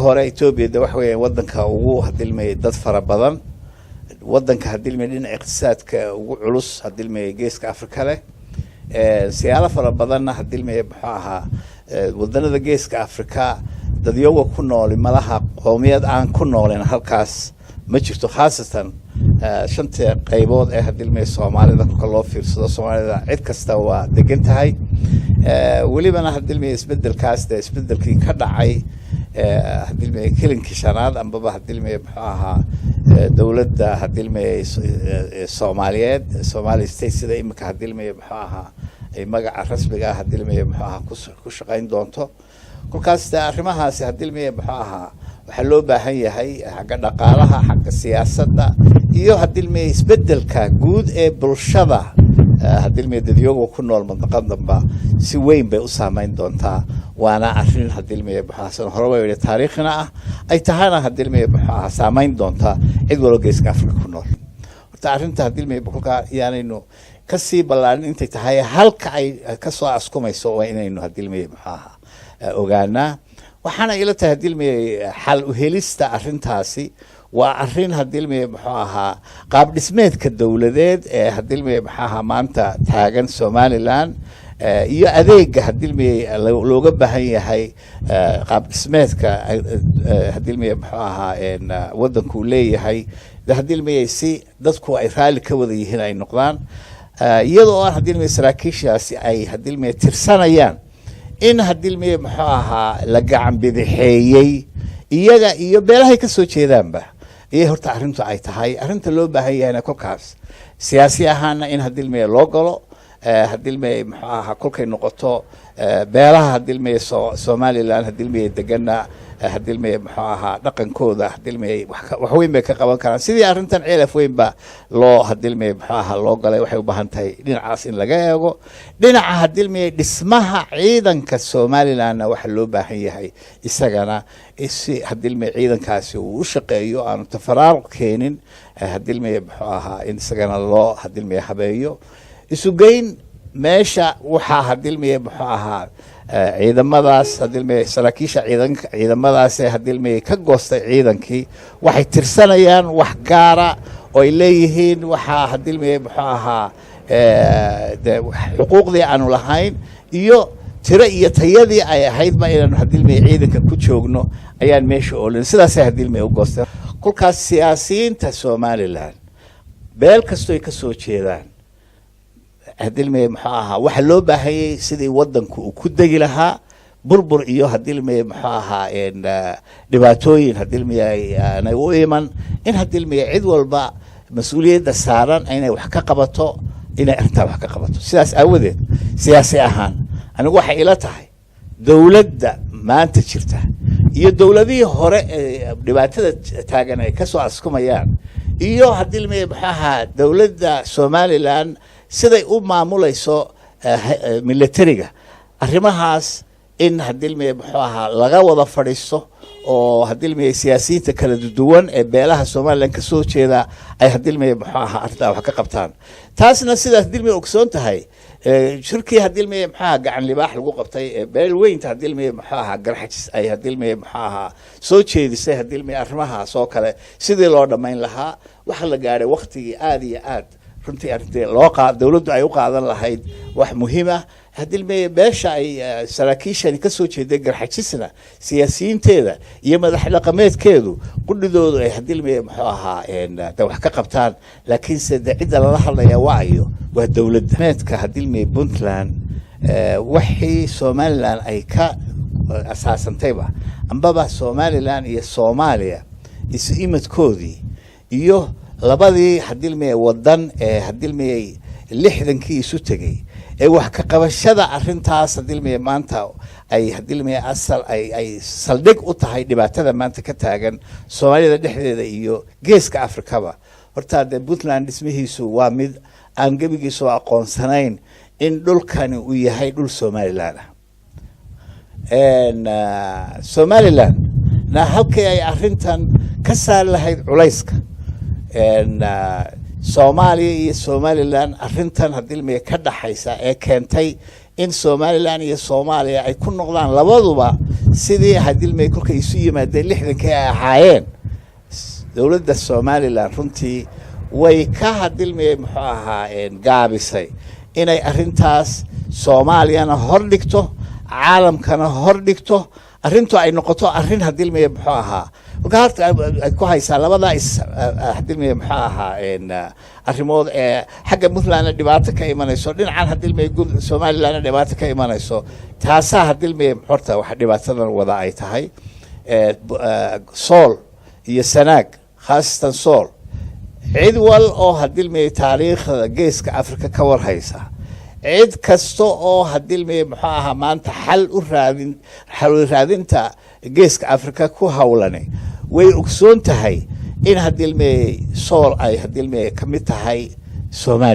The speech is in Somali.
Hore Etoobiya de waxa weya waddanka ugu hadilmaya dad fara badan, waddanka hadilmaya dhinaca iqtisaadka ugu culus hadilmaya Geeska Africa leh, siyaalo fara badanna hadilmaya muxuu ahaa waddanada Geeska Africa dadyoga ku nooli malaha qoomiyad aan ku noolen halkaas ma jirto, khaasatan shanta qaybood ee hadilmaya Soomaalida. Kolka loo fiirsado Soomaalida, cid kasta waa degan tahay. Welibana hadilmaya isbedelkaas dee isbedelkii ka dhacay hadilmaya kilinkii shanaad ambaba hadilmaya muxuu ahaa dowladda hadilmaya Soomaaliyeed, Somali State, sida imika hadilmaya muxuu ahaa ay magaca rasmiga ah hadilmaya muxuu ahaa ku shaqayn doonto. Kolkaas de arrimahaasi hadilmaya muxuu ahaa waxaa loo baahan yahay xagga dhaqaalaha, xagga siyaasadda iyo hadilmaya isbedelka guud ee bulshada hadilmaya dadyoga ku nool mandaqadanba si weyn bay u saameyn doontaa. Waana arrin hadilmaya muxuu ahaa san horeba yidhi taariikhina ah ay tahana hadilmaya muxuu ahaa saameyn doontaa cid walba Geeska Africa ku nool. Horta arrinta hadilmaya kolkaa yaanaynu kasii ballaarin intay tahay, halka ay kasoo askumayso waa inaynu hadilmaya muxuu ahaa ogaanaa. Waxaana ila tahay hadilmaya xal uhelista arrintaasi waa arrin hadilmaya muxuu ahaa qaab dhismeedka dowladeed ee hadilmaya muxuu ahaa maanta taagan Somaliland iyo adeega hadilmaya looga baahan yahay qaab dhismeedka hadilmaya muxuu ahaa waddanku leeyahay hadilmaya si dadku ay raalli ka wada yihiin ay noqdaan, iyadoo aan hadilmaya saraakiishaasi ay hadilmaya tirsanayaan in hadilmaya muxuu ahaa la gacan bidixeeyey iyaga iyo beelahay ka soo jeedaanba. Iyay horta arrintu ay tahay arrinta loo baahan yahayna kolkaas siyaasi ahaana in hadilmaya loo galo hadilmaya muxuu ahaa kolkay noqoto beelaha hadilmaya Somaliland hadilmaya degana hadilmaya muxuu ahaa dhaqankooda hadilmaya wax weyn bay ka qaban karaan sidii arrintan Ceelaf Weyn ba loo hadilmaya muxuu ahaa loo galay. Waxay u baahan tahay dhinacaas in laga eego. Dhinaca hadilmaya dhismaha ciidanka Somalilandna waxaa loo baahan yahay isagana si hadilmaya ciidankaasi uu u shaqeeyo, aanu tafaraaruq keenin, hadilmaya muxuu ahaa in isagana loo hadilmaya habeeyo isugeyn meesha. Waxaa hadilmaya muxuu ahaa ciidamadaas hadilmaya saraakiisha ciidanka ciidamadaas hadilmaya ka goostay ciidankii waxay tirsanayaan wax gaara oo ay leeyihiin. Waxaa hadilmaya muxuu ahaa de xuquuqdii aanu lahayn iyo tiro iyo tayadii ay ahaydba inaanu hadilmaya ciidanka ku joogno ayaan meesha oolin, sidaasay hadilmaya u goosteen. Kolkaas siyaasiyiinta Somaliland beel kastoo ay ka soo jeedaan hadilmaya muxuu ahaa waxaa loo baahanyay sidii waddanku uu ku degi lahaa burbur iyo hadilmaya muxuu ahaa dhibaatooyin hadilmaya aanay u iman, in hadilmaya cid walba mas-uuliyadda saaran inay wax ka qabato, inay arrintaa wax ka qabato. Sidaas aawadeed siyaasi ahaan anigu waxay ila tahay dowladda maanta jirta iyo dowladihii hore ee dhibaatada taagan ay kasoo askumayaan iyo hadilmaya muxuu ahaa dowladda Somaliland siday u maamulayso militariga, arrimahaas in hadilmaya muxuu ahaa laga wada fadhiisto oo hadilmaya siyaasiyiinta kala duwan ee beelaha Somaliland kasoo jeeda ay hadilmaya muxuu ahaa arrintaa wax ka qabtaan. Taasna sidaas hadilmaya ogsoon tahay shirkii hadilmaya muxuu ahaa Gacan Libaax lagu qabtay ee beel weynta hadilmaya muxuu ahaa Garxajis ay hadilmaya muxuu ahaa soo jeedisay hadilmaya arrimahaas oo kale sidii loo dhammayn lahaa. Waxa la gaadhay waktigii aada iyo aad runtii arrintii loo qaa dowladdu ay u qaadan lahayd wax muhiim ah. Hadilmaya beesha ay saraakiishani kasoo jeeday Garxajisna siyaasiyiinteeda iyo madax dhaqameedkeedu qudhidoodu ay hadilmaya muxuu ahaa de wax ka qabtaan, laakiinse de cidda lala hadlaya waa ayo? Waa dowladda meedka hadilmaya Puntland. Wixii Somaliland ay ka asaasantayba ambaba Somaliland iyo Soomaaliya isu imadkoodii iyo labadii hadilmaya wadan ee hadilmayay 60kii isu tegey ee wax ka qabashada arrintaas hadilmaya maanta ay hadilmaya asal ay saldhig u tahay dhibaatada maanta ka taagan Soomaalida dhexdeeda iyo Geeska Afrikaba. Horta dee Puntland dhismihiisu waa mid aan gebigiisu aqoonsanayn in dhulkani uu yahay dhul Somaliland ah. Somaliland na halkii ay arrintan ka saari lahayd culayska Soomaaliya iyo Somaliland, arrintan hadilmaya ka dhaxaysa ee keentay In Somaliland iyo Soomaaliya ay ku noqdaan labaduba sidii hadilmey kolkay isu yimaadeen 60kii ay ahaayeen. Dowladda Somaliland runtii way ka hadilmiyey, muxuu ahaa, gaabisay inay arrintaas Soomaaliyana hor dhigto, caalamkana hor dhigto, arrintu ay noqoto arrin hadilmiye, muxuu ahaa, kolka horta ay ku haysaa labadaa is hadilmiye, muxuu ahaa, arrimood ee xagga Puntlandna dhibaato ka imanayso, dhinacan hadilmiye guud Somalilandna dhibaato ka imanayso. Taasaa hadilmiye horta waxa dhibaatadan wada ay tahay. Sool iyo Sanaag, khaasatan Sool, cid wal oo hadilmiye taariikhda Geeska Africa ka warhaysa, cid kasta oo hadilmiye, muxuu ahaa, maanta xal u raadin, xal raadinta Geeska Africa ku hawlani, way ogsoon tahay in hadilmiye Sool ay hadilmiye ka mid tahay Soomaaliya.